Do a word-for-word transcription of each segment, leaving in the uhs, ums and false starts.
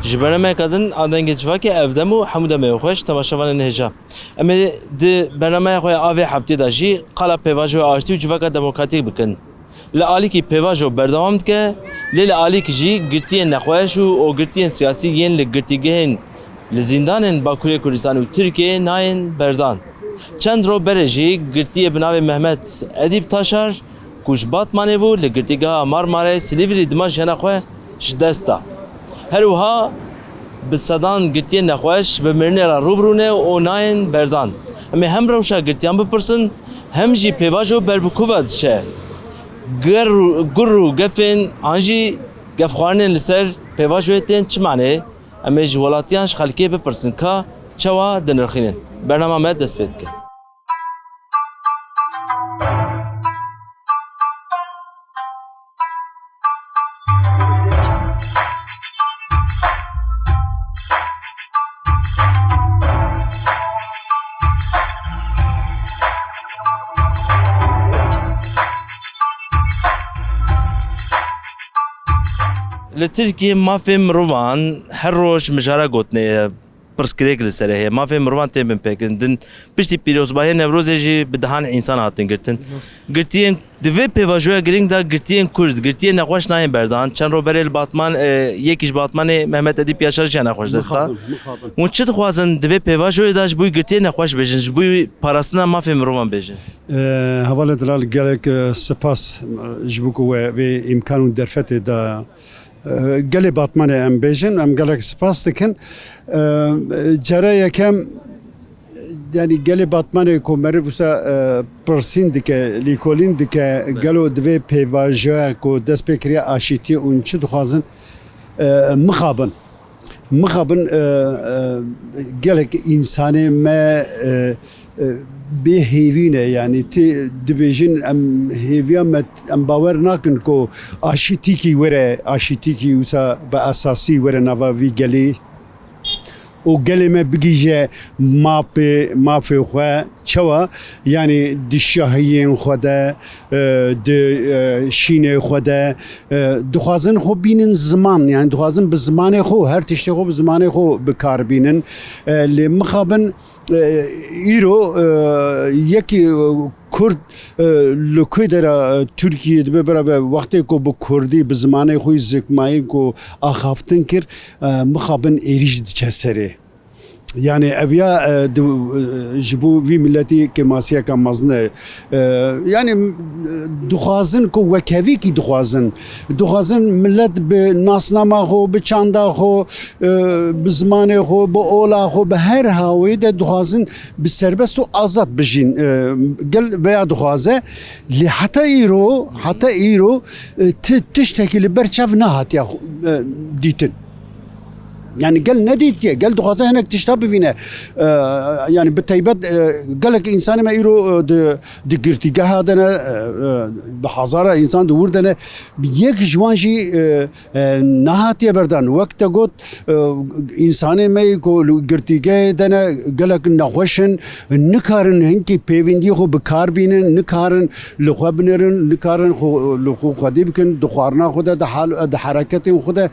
Ji bernameyeke din a Dengê Civakê ev dem û hemû demê xweş temaşevanên hêja. Em ê di bernameya xwe ya a vê heftê de jî qala pêvajoya aştî û civaka demokratîk bikin. Li alîkî pêvajo berdewam dike, lê li alîkî jî girtiyên nexweş û ogirtiyên siyasî yên li girtîgehên li zîndanên Bakurê Kurdistanê û Tirkiyeyê nayên berdan. Çend roj berê jî girtiyê bi navê Mehmet Edîp Taşar, ku ji Batmanê bû, li girtîgeha Marmarayê Silîvrî dima jiyana xwe ji dest da. Her wiha bi sedan girtiyên nexweş bi mirinê re rû bi rû ne û nayên berdan. Em ê hem rewşa girtiyan bipirsin, hem jî pêvajo ber bi ku ve diçe. Ger û, gur û gefên an jî gefxwarinên li ser pêvajoyê tên çi maneyê? Em ê ji welatiyan, ji xelkê bipirsin ka çawa dinirxînin. Bernama me dest pê dike. Li Tirkiyê mafê mirovan her roj mijara gotinê ye. Pirsgirêk li serê heye. Mafê mirovan tên binpêkirin. Din piştî pîrozbahiya Newrozê jî bi dehan însan hatin girtin. Rast. Girtiyên di vê pêvajoya girîng de girtiyên Kurd, girtiyên nexweş nayên berdan. Çend roj berê li Batman, e, yekî ji Batmanê Mehmet Edîp Yaşar jiyana xwe ji dest da. Mixabin, mixabin. Hûn çi dixwazin di vê pêvajoyê de ji bo girtiyên nexweş bêjin, ji bo parastina mafê mirovan bêjin? E, hevalê delal, gelek, e, spas, e, ji bo ku we vê îmkan û derfetê da. E, gelê Batmanê em bêjin, em gelek spas dikin. E, cara yekem, yanî gelê Batmanê ku meriv wisa, e, pirsîn dike, lîkolîn dike, gelo divê pêvajoya ku dest pê kiriye aşîtiyê û çi dixwazin, e, mixabin. Mixabin, e, e, gelek însanê me, e, e, bê hêvî ne, yanî tê dibêjin, em hêviya me, em bawer nakin ku aşîtîkî were, aşîtîkî wisa bi esasî were nava vî gelê û gelê me bigihîje mapê, mafê xwe. Çawa? Yanî di şahiyên xwe de, e, di, e, şînê xwe de, e, dixwazin xwe bînin ziman, yanî dixwazin bi zimanê xwe, her tiştê xwe bi zimanê xwe bi kar bînin. E, lê mixabin, e, îro, e, yekî, e, Kurd, e, li ku dera, e, Tirkiyê dibe beraber wextê ku bi Kurdî, bi zimanê xwe yî zikmayî ku axaftin kir, e, mixabin êrîş diçe serê. Yanî ev ya, e, di, e, ji bo vî miletî kêmasiyeke mezin e. E, yanî, e, dixwazin ku wekhevîkî dixwazin. Dixwazin milet bi nasnama xwe, bi çanda xwe, e, bi zimanê xwe, bi ola xwe, bi her hawê de dixwazin bi serbest û azad bijîn. E, gel veya dixwaze. Lê heta îro, heta îro, e, ti-, tiştekî li ber çav nehatiye xwe, e, dîtin. Yani gel nedîtiye, gel dixwaze hinek tişta bivîne. E, yani bi taybet, e, gelek însanê me îro, e, di, di girtîgeha de ne, e, e, bi hezara însan di wir de ne. Yek ji wan jî, e, e, nehatiye berdan. Wek te got, e, însanê me yê ku li girtîgehê de ne gelek nexweş in, nikarin hinkî pêvendiyê xwe bi kar bînin, nikarin li xwe binêrin, nikarin xwe, li xwe xwedî bikin, di xwarina xwe de, di hal, di hereketên xwe de,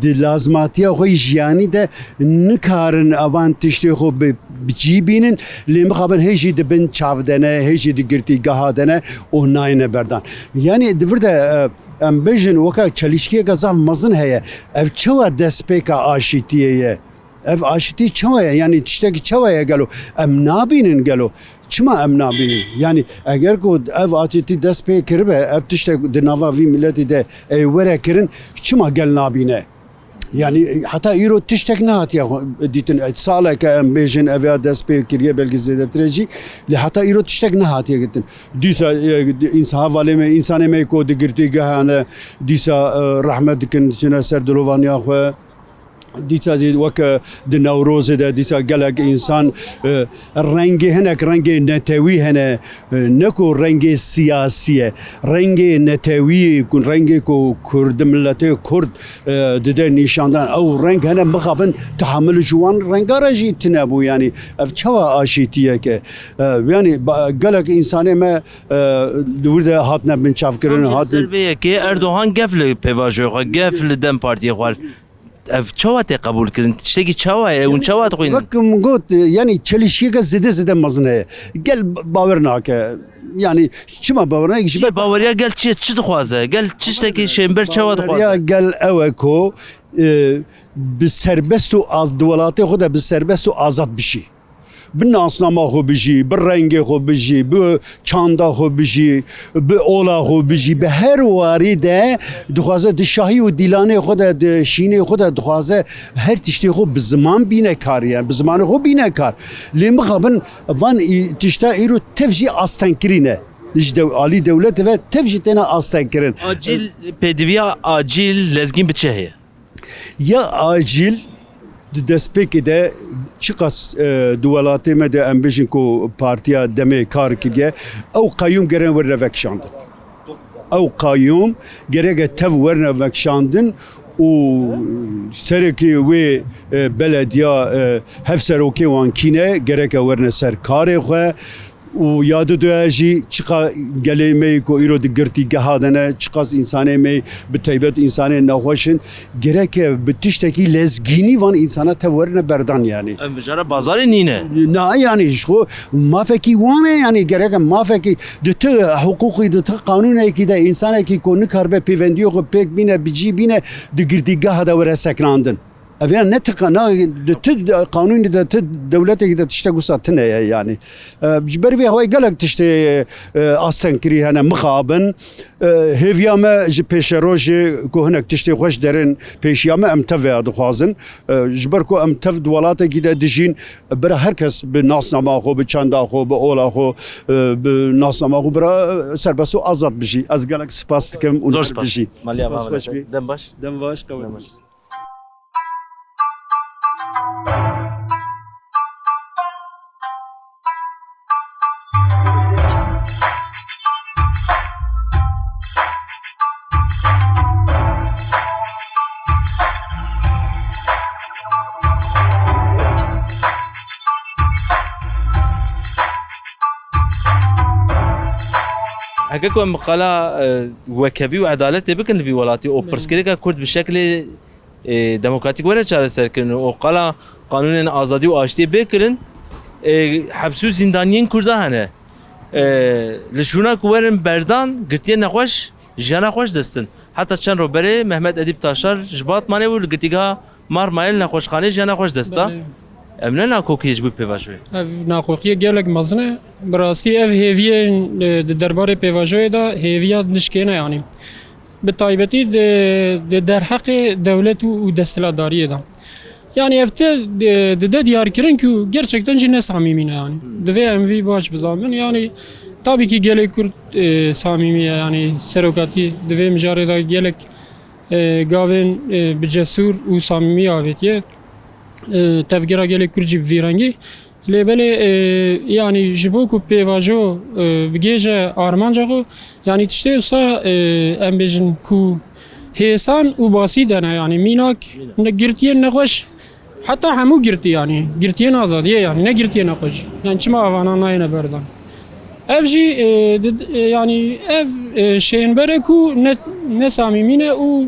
di lazimatiya xwe yê jiyanî de nikarin evan tiştê xwe bi, bi cî bînin, lê mixabin hê jî di bin çav de ne, hê jî di girtîgeha de ne û nayêne berdan. Yanî di vir de, e, em bêjin weke çelîşkiyeke zaf mezin heye. Ev çawa destpêka aşîtiyê ye? Ev aşîtî çawa ye? Yanî tiştekî çawa ye gelo? Em nabînin gelo? Çima em nabînin? Yanî eger ku ev aşîtî dest pê kiribe, ev tiştek di nava vî miletî de ê were kirin, çima gel nabîne? Yanî heta îro tiştek nehatiye xwe dîtin. Saleke em bêjin ev ya dest pê kiriye, belkî zêdetir e jî, lê heta îro tiştek nehatiye girtin. Dîsa, e, însa-, hevalê me, însanê me ku di girtîgehan e, dîsa, e, rehmet dikin, diçine ser dilovaniya xwe. Dîsa jî weke di Newrozê de dîsa gelek însan, e, rengê hinek rengê netewî hene, e, ne ku rengê siyasî ye. Rengê netewî, ku rengê ku Kurd, miletê Kurd, e, dide nîşandan. Ew reng hene mixabin tehamil ji wan renga re jî tune bû. Yanî ev çawa aşîtiyek e? E, yanî ba-, gelek însanê me, e, li wir de hatine binçavkirin, Tam jî hatin. Ser vê yekê Erdogan gef li pêvajoyê xwe, gef li DEM Partiyê xwar. Ev çawa tê qebûl kirin? Tiştekî çawa ye? Hûn çawa dixwînin? Wek min got, yanî çelişkiyeke zêde zêde mezin heye. Gel bawer nake. Yanî çima bawer nake? Ji ber Cî baweriya gel çi ye? Çi dixwaze? Gel tiştekî şênber çawa dixwaze? Baweriya gel ew e ku, e, bi serbest û az-, di welatê xwe de bi serbest û azad bijî. Bi nasnama xwe bijî, bi rengê xwe bijî, bi çanda xwe bijî, bi ola xwe bijî, bi her warî de dixwaze di şahî û dîlanê xwe de, di şînê xwe de dixwaze her tiştê xwe bi ziman bîne kar, yani bi zimanê xwe bîne kar. Lê mixabin van î-, tişta îro tev jî astengkirî ne. Ji dew-, alî dewletê ve tev jî têne astengkirin. Acîl, pêdiviya acîl lezgîn bi çi heye? Ya acîl di destpêkê de çiqas, e, di welatê me de em bêjin ku partiya demê kar kiriye, ew qayûm gerek werne vekişandin. Ew qayûm gereke tev werne vekişandin û serekê wê, e, belediya, e, hevserokê wan kî ne, gereke werne ser karê xwe. Û ya didoya jî çiqa gelê me yê ku îro di girtîgeha de ne, çiqas însanê me bi taybet însanê nexweş in, gereke bi tiştekî lezgînî van însana tev werine berdan yanî. Em mijara bazarê nîne. Na, yanî ji xwe mafekî wan e, yanî gereke mafekî di ti hiqûqî, di ti qanûnekî de însanekî ku nikaribe pêvendiyê xwe pêk bîne, bi cî bîne, di girtîgeha de were sekinandin. Ev ya ne ti qe-, na, di ti qanûnê de, ti dewletekî de tiştek wisa tune ye, yanî. E, ji ber vê hewayê gelek tiştê, e, astengkirî hene, mixabin. E, hêviya me ji pêşerojê ku hinek tiştê xweş derin pêşiya me, em tev vêya dixwazin. E, ji ber ku em tev di welatekî de dijîn, bira her kes bi nasnama xwe, bi çanda xwe, bi ola xwe, e, bi nasnama xwe bira, e, serbest û azad bijî. Ez gelek spas dikim û Zor spas. Bijî. Maliya Spas, xweş bî. Dem baş. Dem baş, qewet. Dem baş. Heke ku em qala, e, wekhevî û edaletê bikin li vî welatî û pirsgirêka Kurd bi şeklê e, demokratîk were çareserkirin û qala qanûnên azadî û aştiyê bê kirin, e, heps û zîndaniyên Kurda hene. E, li şûna ku werin berdan, girtiyên nexweş, jiyana xweş destin. Heta çend roj berê Mehmet Edîp Taşar ji Batmanê bû, li girtîgeha Marmarê li nexweşxaneyê jiyana xweş desta. Belê. Ev ne nakokî ye ji bo pêvajoyê? Ev nakokiyê gelek mezin e. Bi rastî ev hêviyên, e, di derbarê pêvajoyê de hêviya nişkêne yanî. Bi taybetî di, di derheqê dewlet û, û desthilatdariyê de. Yanî ev ti di, dide diyarkirin ku gerçekten jî ne samîmî ne yanî. Hmm. Divê em vî baş bizanbin. Yanî tabî kî gelê Kurd, e, samîmî ye, yanî serokatî di vê mijarê de gelek, e, gavên, e, bi cesûr û samîmî avêtiye. E, tevgera gelê Kurd jî bi vî rengî. Lê belê, e, yanî ji bo ku pêvajo, e, bigêje armanca xwe, yanî tiştê wisa, e, em bêjin ku hêsan û basî de ne, yanî mînak ne girtiyên nexweş, heta hemû girtî, yanî girtiyên azadiyê, yanî ne girtiyên nexweş. Yanî çima avana nayêne berdan? Ev jî, e, di, e, yanî ev, e, şênber e ku ne, ne samîmî ne û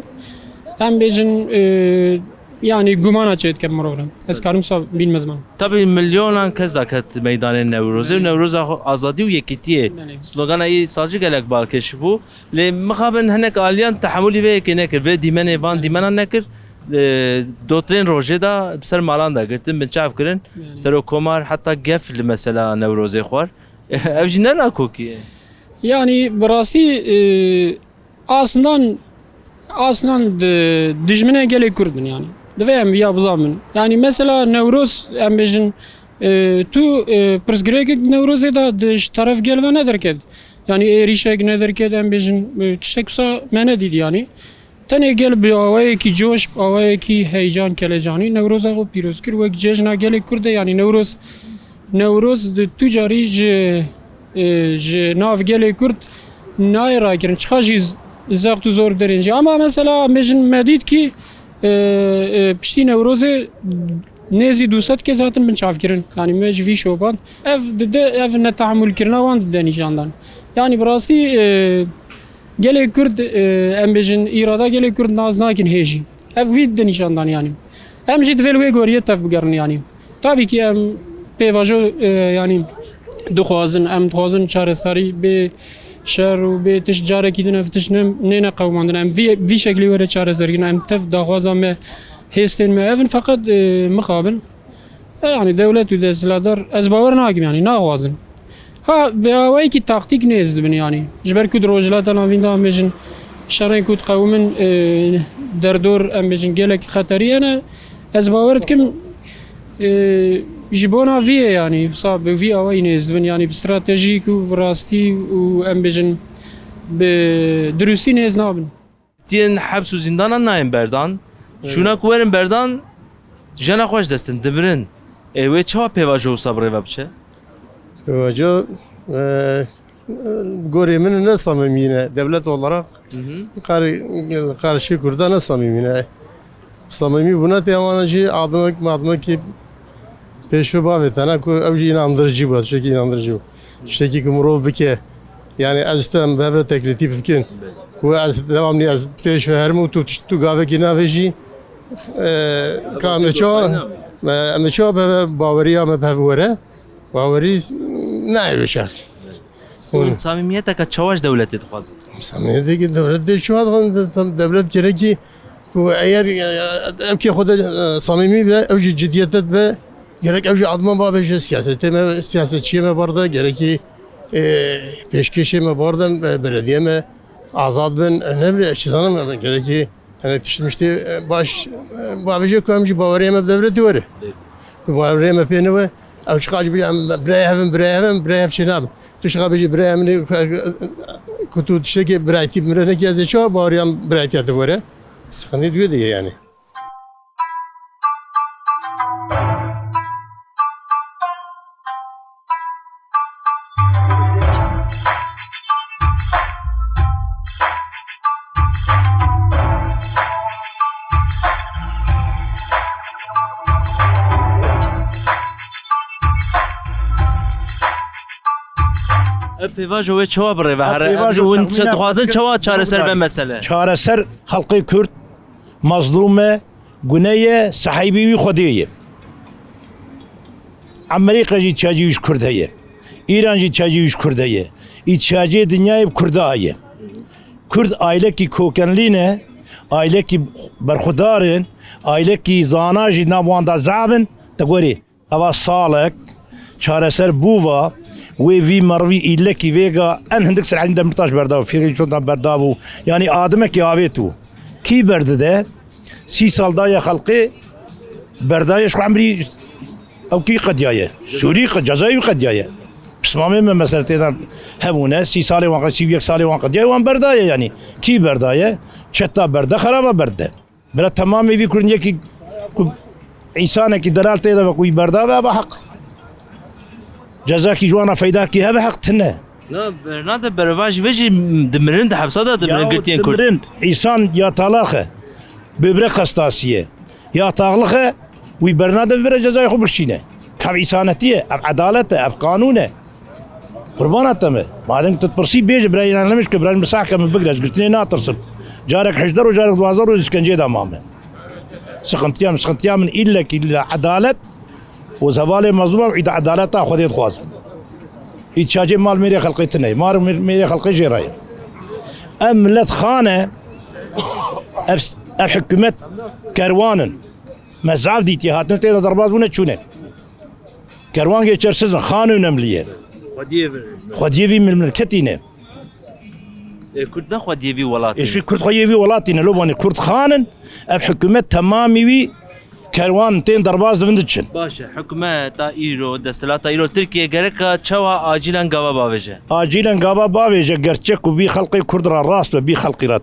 em bêjin, e, Yanî gumana çêdike mirov re. Ez karim wisa bînme ziman. Tabî milyonan kes daket meydanê Newrozê û Belê. Newroza xwe azadî û yekîtiyê. Belê. Slogana î sal jî gelek balkêş bû. Lê mixabin hinek aliyan tehemûlî vê yekê nekir. Vê dîmenê van dîmenan nekir. E, dotirên rojê de bi ser malan de girtin, binçav kirin. Belê. Serokkomar heta gef li mesela Newrozê xwar. Ev jî ne nakokî ye? Yanî bi rastî, e, Aslında, aslında di-, dijminê gelê Kurd in yanî. Divê em viya bizanbin. Yanî mesela Newroz, em bêjin, e, tu, e, pirsgirêkek Newrozê de di ji teref gel ve nederket. Yanî êrîşek nederket, em bêjin, e, tiştek wisa me nedît yanî. Tenê gel bi awayekî coş, bi awayekî heyecan kelecanî Newroza xwe pîroz kir. Wek cejna gelê Kurd e, yanî Newroz Newroz di tu carî ji, e, ji nav gelê Kurd nayê rakirin. Çiqa jî z-, zext û zor derên jî. Ama mesela me jin me dît kî, e, e, piştî Newrozê nêzî du sed kes hatin binçavkirin. Yanî me ji vî şopand. Ev dide, ev netehemûlkirina wan dide nîşandan. Yanî bi rastî, e, Gelê Kurd, e, em bêjin, îrada gelê Kurd nas nakin hê jî. Ev vî di nîşan dan yanî. Em jî divê li wê goriyê tev bigerin yanî. Tabî ki em pêvajo, e, yanî dixwazin, em dixwazin çareserî bê şer û bê tişt carekî din ev tişt ne, nêne qewimandin. Em vî, vî şeklî were çareserkirin. Em tev daxwaza me, hêstên me ev in feqet, e, mixabin. E, yanî dewlet û desthilatdar ez bawer nakim yanî naxwazin. Ha, bi awayekî taktîk nêz dibin yanî. Ji ber ku di Rojhilata Navîn de em bêjin şerên ku diqewimin, e, derdor em bêjin gelek xeterî hene. Ez bawer dikim, e, ji bona vî yê yanî wisa bi vî awayî nêz dibin yanî bi stratejîk û bi rastî û em bêjin bi dirustî nêz nabin. Tiyên heps û zîndanan nayên berdan. Evet. Şûna ku werin berdan, jena xwe ji dest din, dimirin. Ê, wê çawa pêvajo wisa bi rê ve biçe? Pêvajo, e, gorê min ne samimî ne. Devlet olarak Hı hı. kar-, karşı Kurda ne samimî ne. Samimî bûna tê wana jî admek madmekî pêşve bavê tena ku ew jî inandirici bû, tiştekî inandirici bû. Tiştekî ku mirov bike, yani ez tu em bi hev re teklîtîf bikin. Ku ez devamlî ez pêşve herim û tu tişt tu gavekî navêjî, e, ka me çawa, me, me çawa bi hev baweriya me bi hev were. Bawerî nayê wê şer. Hûn samîmiyeteke çawa ji dewletê dixwazin? Samîmiyeteke dewletê çawa dixwazin? Dewlet gerekî ku eger, e, ev kê xwe de, e, samîmî be, ew jî cidiyete be, gerek ew jî adman bavêje, siyasetê me, siyasetçiyê me bar de, gerekî, e, pêşkêşê me bar de, e, belediye me azad bin, e, ne bileyim, ez çi zanim, gerekî Hinek tişt miştê, e, baş, e, bavêje ku em jî baweriya me bi dewletê were. Ku baweriya me pê newe, ew çiqas jî bêje em birayê hev in, birayê hev in, birayê hev çênabin. Tu çiqas bêjî birayê min ê, ku tu tiştekê birayetî bi min re nekî ez ê çawa baweriya min birayetiya te were? Siqindî di wê de ye yanî. Ev pêvajo wê çawa bi rê ve here? Ev pêvajo hûn texmîna dixwazin çawa çareser be mesele? Çareser xelkê Kurd mezlûm e, gune ye, sahîbî wî Xwedê ye. Amerîka jî îhtiyacî wî ji Kurd heye. Îran jî îhtiyacî wî ji Kurd heye. Îhtiyacê dinyayê bi Kurda heye. Kurd aîlekî kokenlî ne, aîlekî berxwedar in, aîlekî zana jî nav wan de zaf in, te gorî. Eva salek çareser bûva wê vî merivî îlekî vêga en hindik Selahaddîn Demirtaş berdav, Fîrî Çontan berdav û yanî adimekî avêt û kî berdide? Sî sal daye xelkê berdaye ji xwe emrî ew kî qediyaye. Sûrî qe-, cezayê wî qediyaye. Pismamê me mesela têdan hebûne, sî salê wan qe-, sî û yek salê wan qediyaye, wan berdaye yanî. Kî berdaye? Çeta berde, xeraba berde. Bira temamê vî kurdiyekî ku însanekî delal tê de ve ku wî berda ve, eva heq. Cezakî ji wan re feydakî heve heq tune. Na, bernade berevajî ve jî dimirin, di hepsa de dimirin girtiyên kurd. Dimirin, însan ya talax e. Böbrek hastası ye. Ya taxlix e, wî bernade bibire cezayê xwe bikişîne. Ev însanetî ye, ev edalet e, ev qanûn e. Qurbana te me. Madem tu dipirsî bêje, birayê nan lemiş ke, birayê min sah ke min bigire, ez girtinê natirsim. Carek hejdeh roj, carek duwazdeh roj îşkenceyê de mame. Sıkıntıya min, sıkıntıya min îllek îlla edalet û zevalê mezlûma û îda edaleta Xwedê dixwazim. Îhtiyacê mal mêrê xelqê tine ye. Mal mêr-, mêrê xelqê jê re ye. Ev millet xan e, ev, ev hikûmet kerwan in. Me zaf dîtiye, hatine tê de derbas bûne çûne. Kerwangê çersiz in, xan û nemlî ye. Xwediyê vî milketî ne. Ê, Kurd ne xwediyê vî welatî ne. Ê, şu Kurd xwediyê vî welatî ne, lobanê Kurd xan in, ev hikûmet temamî wî kerwan tên derbas dibin diçin. Baş e, hikûmeta îro, desthilata îro Tirkiye gereka çawa acîlen gava bavêje? Acîlen gava bavêje, gerçek û bî xelqê Kurd ra rast ve, bî xelqî ra.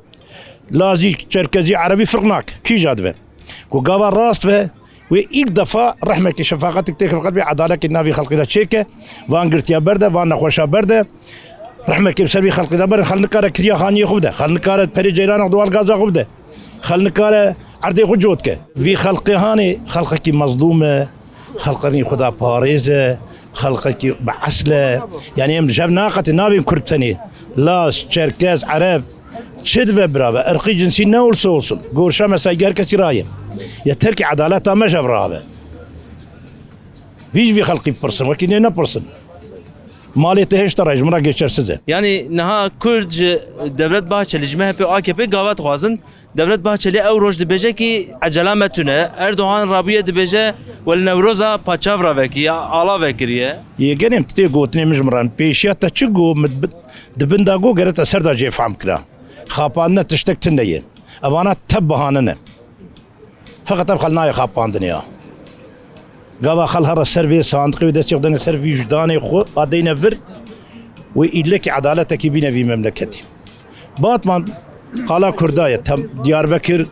Lazî, Çerkezî, Erebî firq nake. Kîja dibe? Ku gava rast ve, wê îlk defa rehmekî, şefaqetik têke qelbê, edalekî navî xelqî de çêke, van girtiya berde, van nexweşa berde, rehmekî bi ser vî xelqî de bere, xel nikare kiriya xaniyê xwe bide, xel nikare perê ceyranek duwal gaza xwe bide, xel nikare erdê xwe cot ke. Vî xelqê hanê xelqekî mezlûm e, xelqerî xwe da parêz e, xelqekî bi esl e. Yanî em ji hev naqetê nabên Kurd tenê. Laz, Çerkez, Ereb, Çi dibe birave? Irqî cinsî ne olsa olsun. Gorşa me saygı her kesî raye. Yeter ki edaleta me jev rabe. Vî ji vî xelqî bipirsin, wekî nê nepirsin. Malê te hêşta re ji min re geçersiz e. Yanî niha Kurd ji Devlet Bahçelî, ji M H P û A K P gava dixwazin. Devlet Bahçelî ew roj dibêje kî ecela me tune. Erdogan rabûye dibêje, we li Newroza paçav ravekî ya ala vekiriye. Yê genêm tu tê gotinê min ji min re. Pêşiya te çi got, min bi-, di bin da got, gere te ser da jê fehm kira. Xapandine tiştek tune ye. Evana tep bahane ne. Feqet ev xel nayê xapandinê ya. Gava xel here ser vê sandiqê wê destê xwe dene ser vîjdanê xwe, a deyne vir, wê îllekî edaletekî bîne vî memleketî. Batman qala Kurda ye, tem-, Diyarbekir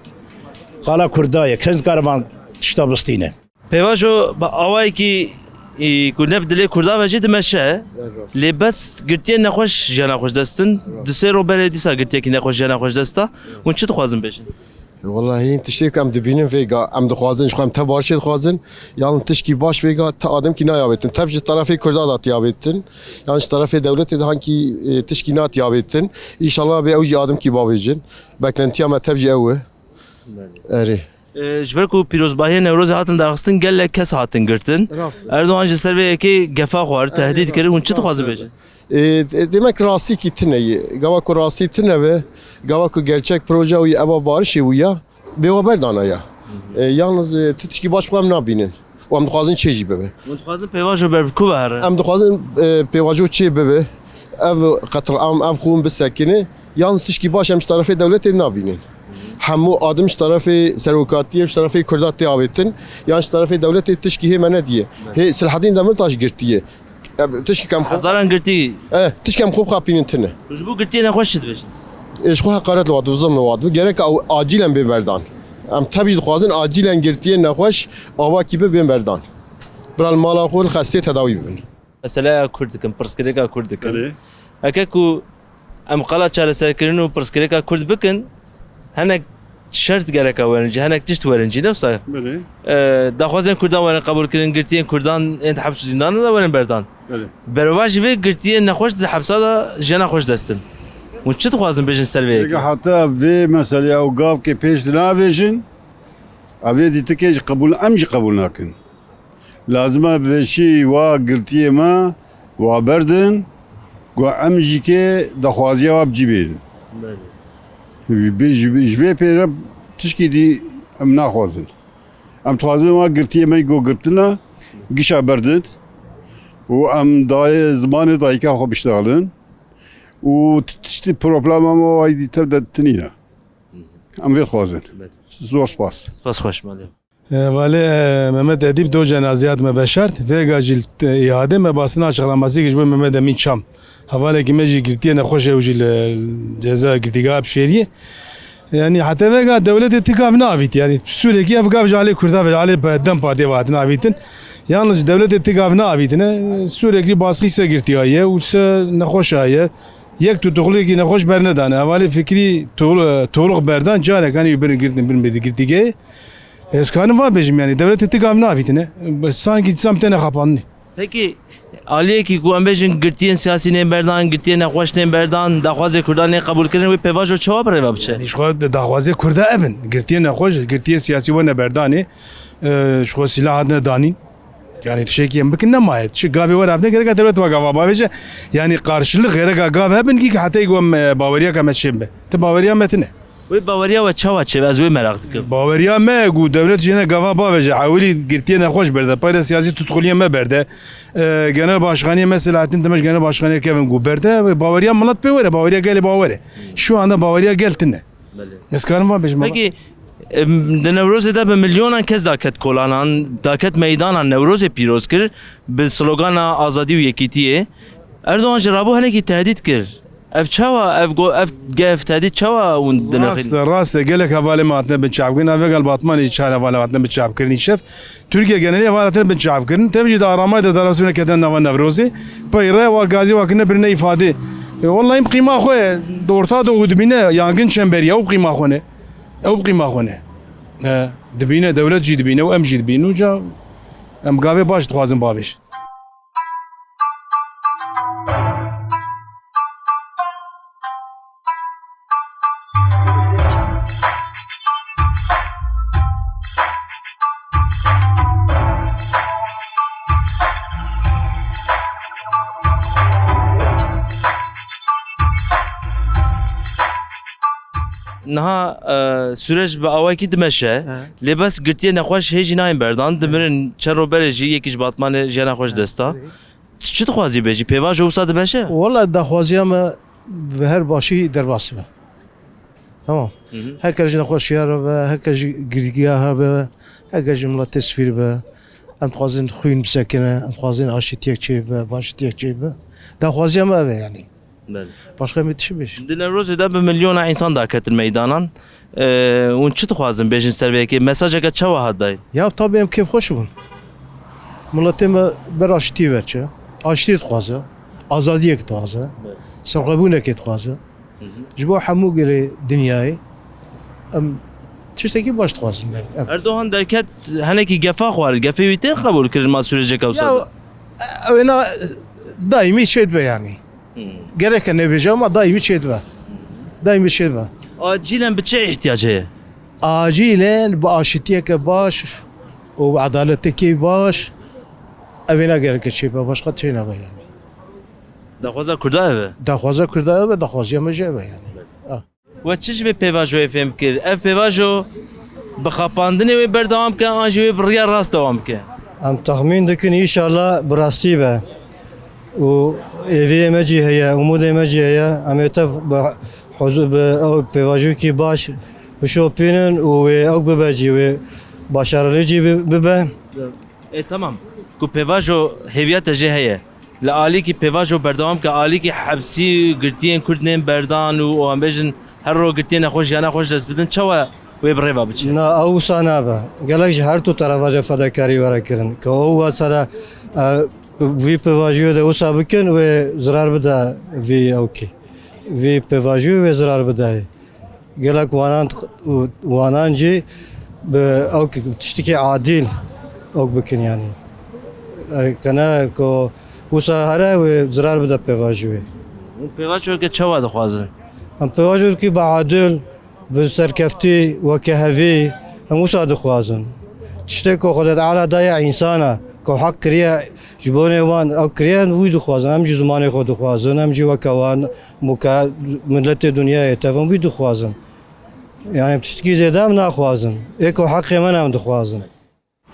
qala Kurda ye, kes nikare van tişta bistîne. Pêvajo bi awayekî, e, ku ne bi dilê Kurda ve jî dimeşe. Lê bes girtiyên nexweş jiyana xwe ji dest din. Du sê roj berê dîsa girtiyekî nexweş jiyana xwe ji dest da. Hûn çi dixwazin bêjin? Welahi hîn tiştê ku em dibînin vêga, em dixwazin, ji xwe em te barişê dixwazin. Yan tişkî baş vêga te ademkî nayavêtin. Te ji terefê Kurda da tiyavêtin. Yan ji terefê dewletê de hankî, e, tişkî natiyavêtin. Înşallah bê ew jî ademkî bavêjin. Beklentiya me te jî ew e. Erê. E, ji ber ku pîrozbahiyê Newrozê hatin darxistin, gelek kes hatin girtin. Rast e. Erdogan ji ser vê yekê gefa xwar, tehdît kir. Hûn çi dixwazin bêjin? E, de-, demek rastîkî tune ye. Gava ku rastî tune be, gava ku gerçek proje wî eva barişê wî ya, bê we berdana ya. E, yalnız, e, ti tişkî baş xwe em nabînin. Û em dixwazin çê jî bibe. Hûn dixwazin pêvajo ber bi ku ve here? Em dixwazin, e, pêvajo çê bibe. Ev qetilam, ev xûn bisekine. Yalnız tişkî baş em ji terefê dewletê nabînin. Hemû adim ji terefê serokatiyê, ji terefê Kurda tê avêtin. Yan ji terefê dewletê tişkî hê me nediye. Hê Silahedîn Demirtaş girtiye. Em, tişkî kem xwe Hezaran girtî. E, tişkî em xwe bixapînin tune. Ji bo girtiyê nexweş çi dibêjin? E, ji xwe heqaret li wat, zilm li wat. Gerek ew acilen bê berdan. Em tevî dixwazin acilen girtiyên nexweş avakî bi bên berdan. Bira li mala xwe li xestê tedawî bibin. Meseleya Kurd dikin, pirsgirêka Kurd dikin. Belê. Heke ku em qala çareserkirin û pirsgirêka Kurd bikin, hinek şert gereka werin cî, hinek tişt werin cî, ne wisa? Belê. E, daxwazên Kurdan werin qebûlkirin, girtiyên Kurdan ên di heps û zîndanan de werin berdan. Belê. Berva jî vê girtiyên nexweş di hepsa de jiyana xwe ji dest din. Hûn çi dixwazin bêjin ser vê yekê? Heta vê meselê ew gavkê pêş dinavêjin, ev ê dîtikê jî qebûl, em jî qebûl nakin. Lazim e bi vêşî wa girtiyê me wa berdin, ku em jî kê daxwaziya wa bi cî bêrin. Belê. Bi-, ji, ji vê pêre tişkî dî em naxwazin. Em dixwazin wa girtiyê me ku girtine, gişa berdin û em dayê zimanê dayika xwe biştexilin û t-, tiştî problema me wa dî tev de tinîne. Em vê dixwazin. Belê. Zor spas. Spas xweş, malê. E, Valê, e, Mehmet Edîp do cenazê hat me veşart. Vêga jî li, e, îhadê me basina açıklamasî kir ji bo Mehmet Emîn Çam. Hevalekî me jî girtiye nexweş e û jî li ceza girtîgeha Bişêriyê. Yanî heta vêga dewletê ti gav neavît. Yanî sûrekî ev gav ji alê Kurda ve, alê Dem Partiyê ve hatine avîtin. Yalnız dewletê ti gav neavîtine. Sûrekî baskî se girtiya ye û se nexweşa ye. Yek tutukliyekî nexweş bernedane. Hevalê Fikrî tuğlu-, tuğluk berdan, carek hanî birin girtin, birin girtîgehê. Ez kanim va bêjim, yanî dewletê ti gav navîtine. Sankî dîsa em têne xapandinê. Pekî, aliyekî ku em bêjin girtiyên siyasî nên berdan, girtiyên nexweş nên berdan, daxwazê Kurdan nên qebûlkirin, wê pêvajo çawa bi rê ve biçe? Yanî ji xwe daxwazê Kurda ev in. Girtiyên nexweş, girtiyên siyasî wene berdanê. E, ji xwe sîlah hatine danîn. Yanî tiştekî em bikin nemaye. Çi gavê we re evne gereka dewlet ve gava bavêje. Yanî qarşılık gereka gav hebin ki heta ku em, e, baweriyeka me çê bibe. Ti baweriya me tine. Wê baweriya we çawa çêbe? Ez wê meraq dikim. Baweriya me ku dewlet jêne gava bavêje, ewilî girtiyê nexweş berde, payla siyasî tutxuliyê me berde, e, genel başkaniyê me Selahattin Demirtaş genel başkaniyê kevin ku berde, wê baweriya milet pê were, baweriya gelê bawere. Şu anda baweriya gel tine. Belê. Ez karim van bêjim. Pekî, em, di Newrozê de bi milyonan kes daket kolanan, daket meydanan Newrozê pîroz kir, bi slogana azadî û yekîtiyê. Erdogan jî rabû hinekî tehdît kir. Ev çawa, ev go-, ev gef tehdît çawa hûn dinirxîn? Rast e, rast e. Gelek hevalê me hatine binçavkirin. Ev gal Batmanê jî çar hevalê hatine binçavkirin îşev. Tirkiye genelî heval hatine binçavkirin. Tev jî di aramaya de darasûne ketine nava Newrozê. Peyre wa gazî wa kirine birine îfadê. E, wallahî bi qîma xwe ye. Orta Doğu dibîne, yangın çemberi, ew bi qîma xwe ne. Ew bi qîma xwe ne. E, dibîne, dewlet jî dibîne û em jî dibînin. Uca em gavê baş dixwazin bavêjin. Niha, e, sûreç bi awayekî dimeşe, He. lê bes girtiyê nexweş hê jî nayên berdan, dimirin çend roj berê jî yekî ji Batmanê jiyana xwe ji dest da. Evet. Tu çi dixwazî bêjî? Pêvajo wisa dimeşe? Wala daxwaziya me bi her başî derbas be. Tamam. Hı hı. Heke ji nexweşiya re be, heke ji girtiya re be, heke ji miletê sivîl be. Em dixwazin xwîn bisekine, em dixwazin aşitiyek çêbe, başitiyek çêbe. Daxwaziya me ev e yani. Belê. Başka me tişi bêj. Di Newrozê de bi milyona însan daketin meydanan. Ee, hûn çi dixwazin bêjin ser vê yekê? Mesajeke çawa hat dayîn? Ya tabii em kêfxweş bûn. Miletê me ber aşitiyê ve çi? Aşitiyê dixwaze. Azadiyek dixwaze. Evet. Serxwebûnekê dixwaze. Hı hı. Ji bo hemû girê dinyayê em tiştekî baş dixwazin. Em. Erdogan derket henekî gefa xwarin. Gefê wî tên qebûl kirin ma sûreceke wisa Ya, de? Ew êna daîmî çêdibe yani. Hmm. Gereke nebêje ama daîmî çêdibe. Daîmî çêdibe. Acilen bi çi îhtiyacê heye? Acilen bi aşitiyeke baş û bi edaletekê baş ev êna gereke çêbe, başqa tiştê nabe yani. Daxwaza Kurda ev e? Daxwaza Kurda ev e, daxwaziya me jî ev e yani. Ha. We çi ji vê pêvajoyê fêm kir? Ev pêvajo bi xapandinê wê berdewam bike an jî wê bi riya rast dewam bike? Em texmîn dikin, înşallah bi rastî be. Û hêviyê me jî heye, umûdê me jî heye. Em ê tev bi huzû-, bi ew pêvajoyekî baş bişopînin û wê ew bibe jî, wê başarî jî bi-, bibe. E, tamam. Ku pêvajo hêviya te jê heye. Li alîkî pêvajo berdewam ke, alîkî hepsî girtiyên Kurd nên berdan û, û em bêjin her roj girtiyên nexweş jiyana xwe ji dest bidin, çawa wê bi rê ve biçe? Na, ew wisa nabe. Gelek ji her du terefa jî fedekarî were kirin. Ke ew wesa de, e, vî pêvajoyê de wisa bikin, wê zirar bide vî ewkî. Vî pêvajoyê wê zirar bide. Gelek wanan, wanan jî bi ew ki-, tiştekî adîl ew bikin yani. E, kene ku wisa here wê zirar bide pêvajoyê. Hûn pêvajoyeke çawa dixwazin? Em pêvajoyekî bi adil, bi serkeftî, weke hevî, em wisa dixwazin. Tiştê ku Xwedê Teala daye însana, ku heq kiriye, Ji bo nê wan ew kiriye, wî dixwazin. Em jî zimanê xwe dixwazin. Em jî weke wan, weke miletê dinyayê tev in, wî dixwazin. Yani tiştekî zêde em naxwazin. Ê ku heqê me ne em dixwazin.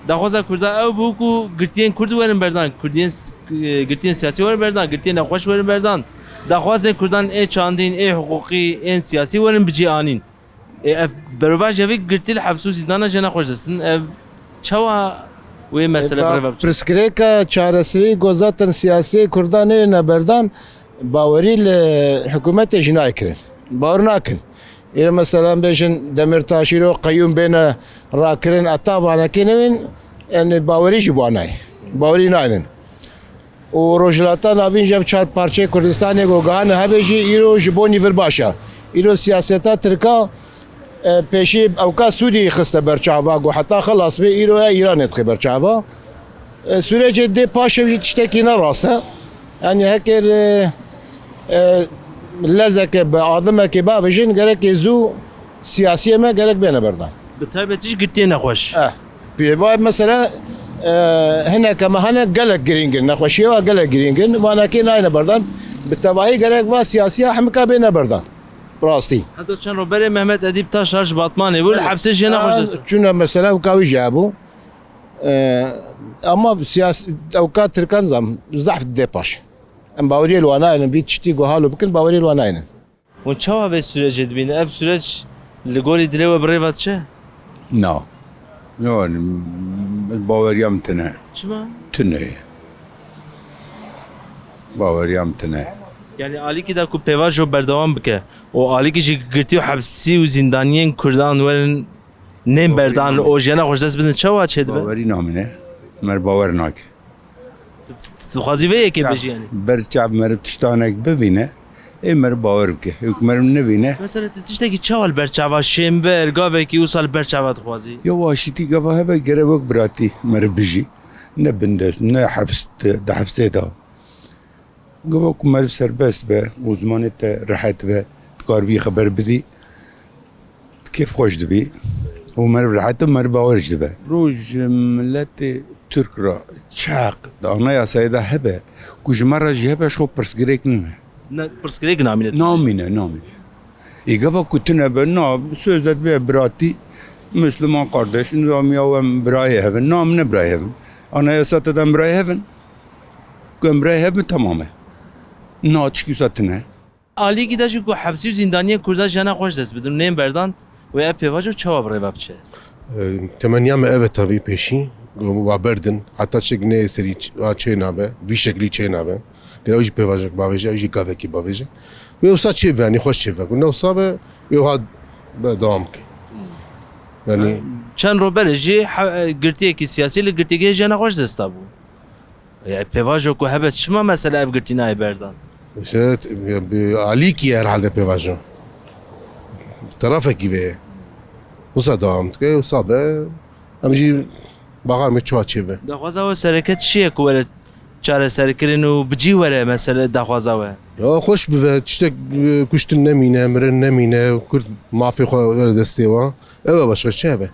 Daxwaza Kurda ew bû ku girtiyên Kurd werin berdan, Kurdiyên s-, e, girtiyên siyasî werin berdan, girtiyên nexweş werin berdan. Daxwazên Kurdan ê çandîn, ê hiqûqî, ên siyasî werin bi cî anîn. Ê, ev berovajî, ev girtî li heps û zîndana jê nexweş destin. Ev çawa wê mesele Ê, ba-, bi rê ve biçe? Pirsgirêka çareserî ku zaten siyasiyê Kurdan neyêne berdan, bawerî li hikûmetê jî nayê kirin. Bawer nakin. Îro mesela em bêjin Demirtaş îro qeyûm bêne rakirin, heta vanekê newên, yani bawerî jî bi wan nayê. Bawerî naynin. Û Rojhilata Navîn ji ev çar parçeyê Kurdistanê ku gihane hevê jî îro ji bo nîvir baş e. Îro siyaseta Tirka, e, pêşî ewka Sûriyeyê xiste ber çava ku heta xilas bê, îro ya Îranê dixe ber çava. E, Sûrecê dê paş ev jî tiştekî ne rast e. Yanî heke, e, e, lezeke bi adimekê bavêjin, gerekê zû siyasiyê me gerek bêne berdan. Bi taybetî jî girtiyê nexweş. Eh, pê va mesela, eh, hineke me hene gelek girîng in, nexweşiyê wa gelek girîng in, vanekê nayne berdan. Bi tevahî gerek va siyasiya hemika bêne berdan. Bi rastî. Heta çend roj berê Mehmet Edîp Taşar ji Batmanê bû, li hepsê jiyana xwe ji dest da. Çûne mesela wika wî jî hebû. Eh, ama siyas-, ewka Tirkan zam, zehf dide paş. Em baweriyê li wan naynin, vî tiştî ku halo bikin, baweriyê li wan naynin. Hûn çawa vê sûrecê dibînin? Ev sûreç li gorî dilê we bi rê ve diçe? Na. Yo, baweriya min tune. Çima? Tune ye. Baweriya min tune. Yani alîkî de ku pêvajo berdewam bike û alîkî jî girtî û hepsî û zîndaniyên Kurdan werin nên berdan û jiyana xwe ji dest bidin, çawa çêdibe? Bawerî namîne. Mer bawer nake. Tu, tu, tu dixwazî vê yekê bêjî yanî? Ber çav meriv tiştanek bibîne, ê meriv bawer bike. Ê ku meriv nibîne. Mesela tu tiştekî çawa li ber çava şênber, gavekî wisa li ber çava dixwazî? Ya aşîtî gava hebe gere wek biratî meriv bijî. Ne bindest, ne hefs, di hefsê de. Gava ku meriv serbest be û zimanê te rehet be, dikaribî xeber bidî. Kêfxweş dibî û meriv rehet û meriv bawer jî dibe. Roj miletê Tirk re çeq di anayasayê de hebe ku ji me re jî hebe, ji xwe pirsgirêk nîne. Ne, pirsgirêk namîne. Namîne, namîne. Ê gava ku tune be, na, sözde dibe biratî, Müslüman kardeş, nizam ya em birayê hev in. Na, em ne birayê hev in. Anayasa te de em birayê hev in. Ku em birayê hev bin, temam e. Na, tişkî wisa tune. Alîkî de jî ku hepsî û zîndaniyên Kurda jiyana xwe ji dest bidin û nên berdan, wê ev pêvajo çawa bi rê ve biçe? E, temenya me ev e tabî pêşî, ku wa berdin, heta çek neyê serî ç-, wa çê nabe, vî şeklî çê nabe. Gere ew jî pêvajek bavêje, ew jî gavekî bavêje. Wê wisa çê ve, yanî xweş çê ve. Ku ne wisa be, wê wiha be dewam bike. Yanî Çend roj berê jî he-, girtiyekî siyasî li girtîgehê jiyana xwe ji dest dabû. Ya pêvajo ku hebe çima mesela ev girtî nayê berdan? Îşte, bi alîkî herhalde pêvajo. Tarafekî vê ye. Wisa dewam dike, wisa be. Em jî baxar me çawa çê ve. Daxwaza we sereke çi ye ku were çareserkirin û bi cî were mesele daxwaza we? Ya xweş bive, tiştek, e, kuştin nemîne, mirin nemîne, Kurd mafê xwe were destê wan. Ew e başka çi hebe?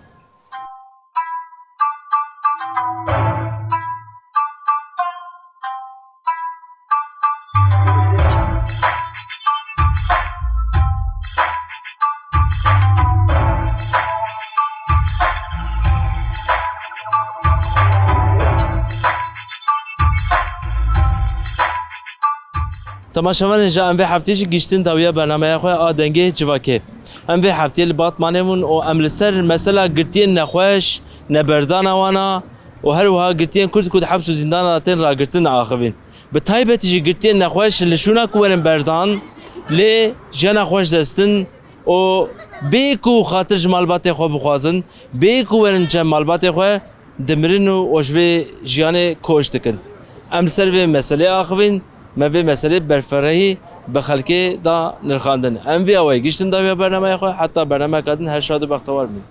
Temaşevanên ji em vê heftê jî gihîştin dawiya bernameya xwe a Dengê Civakê. Em vê heftê li Batmanê bûn û em li ser mesela girtiyên nexweş, neberdana wan a û her wiha girtiyên Kurd ku di heps û zîndana de tên ragirtin axivîn. Bi taybetî jî girtiyên nexweş li şûna ku werin berdan, lê jiyana xwe ji dest din û bê ku xatir ji malbatê xwe bixwazin, bê ku werin cem malbatê xwe, dimirin û ji vê jiyanê koç dikin. Em li ser vê meselê axivîn, me vê meselê berfirehî bi xelkê da nirxandin. Em vê awayî gihîştin dawiya bernameya xwe, heta bernameyeka din her şad û bextewar bin.